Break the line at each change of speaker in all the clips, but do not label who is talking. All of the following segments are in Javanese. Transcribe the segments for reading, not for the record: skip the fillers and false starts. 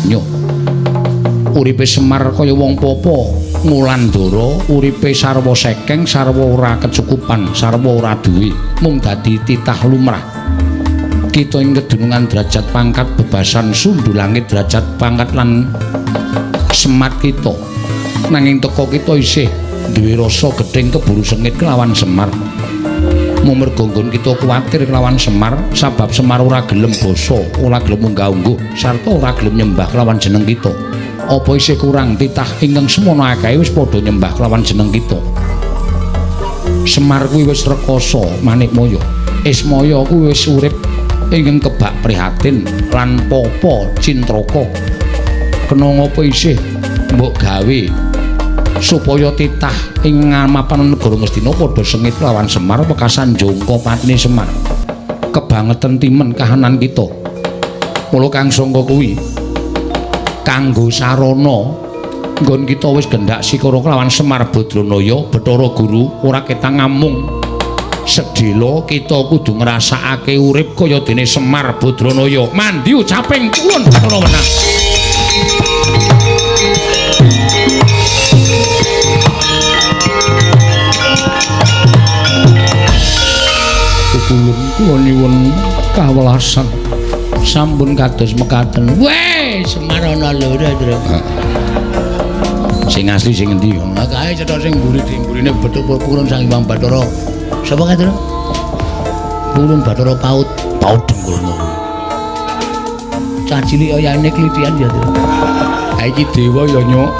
donya. Uripe Semar kaya wong popo ngulandara, uripe sarwa sekeng, sarwa ora kecukupan, sarwa ora duwe, mung dadi titah lumrah. Kita ing kedunungan derajat pangkat bebasan sundhu langit derajat pangkat lan semat kita. Nanging teka kita isih duwe rasa gething keburu sengit kelawan Semar. Mung merga nggon kita kuwatir kelawan Semar, sabab Semar ora gelem basa, ora gelem unggah-ungguh, sarta ora gelem nyembah kelawan jeneng kita. Apa isih kurang titah ingkang semono akeh wis padha nyembah kelawan jeneng kita. Semar kuwi wis rekasa Manikmaya. Ismaya kuwi wis urip ingkang kebak prihatin lan papa cintraka. Kena ngapa isih mbok gawe supaya titah ing mapan negara Ngastina padha sengit lawan Semar wekasan jongko patine Semar. Kebangetan timen kahanan kita. Mula kang sangka kuwi kanggo sarana nggon kita wis gendak sikara kelawan Semar Badranaya Bathara Guru ora ketang ngamung sedhela kita kudu ngrasakake urip kaya dene Semar Badranaya. Mandi ucaping kuwun Bathara Wenang. Kulun kula nyuwun kawelasan sampun kados mekaten. Weh, Semar ana lho, Tru. Sing asli sing endi? Ha kae cetha sing mburi dimburine Bathara Purun Sang Hyang Bathara. Sapa kae, Tru? Purun Bathara Paut. Paut dengkulmu. Cah cilik oyane klithian ya, Tru. Ha iki dewa ya, Nyuk.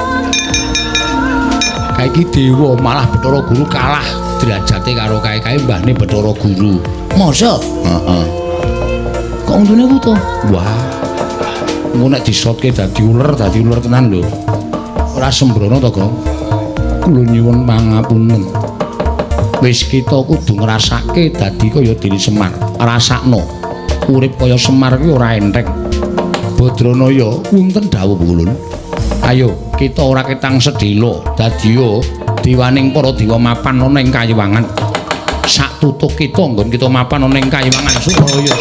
Kae iki dewa malah Bathara Guru kalah derajate karo kae-kae mbahne Bathara Guru. Masa? Heeh. Kok untune wuta? Wah. Engko nek disotke dadi uler tenan lho. Ora sembrono to, Gong? Kula nyuwun pangapunten. Wis kita kudu ngrasake dadi kaya dene Semar. Rasakno. Urip kaya Semar kuwi ora enteng. Badranaya wonten dawuh Ulun. Ayo kita ora ketang sedhela dadiya diwaning para dewa mapan ana ing kayiwangan. Sak tutuh kita nggon kita mapan ana ing kayiwangan supaya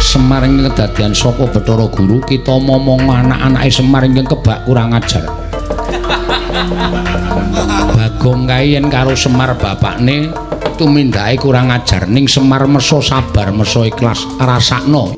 Semar ing kedadian saka Bathara Guru kita momong anak-anake Semar ingkang kebak kurang ajar. Bagong kae yen karo Semar bapakne tumindake kurang ajar ning Semar meso sabar meso ikhlas rasakno.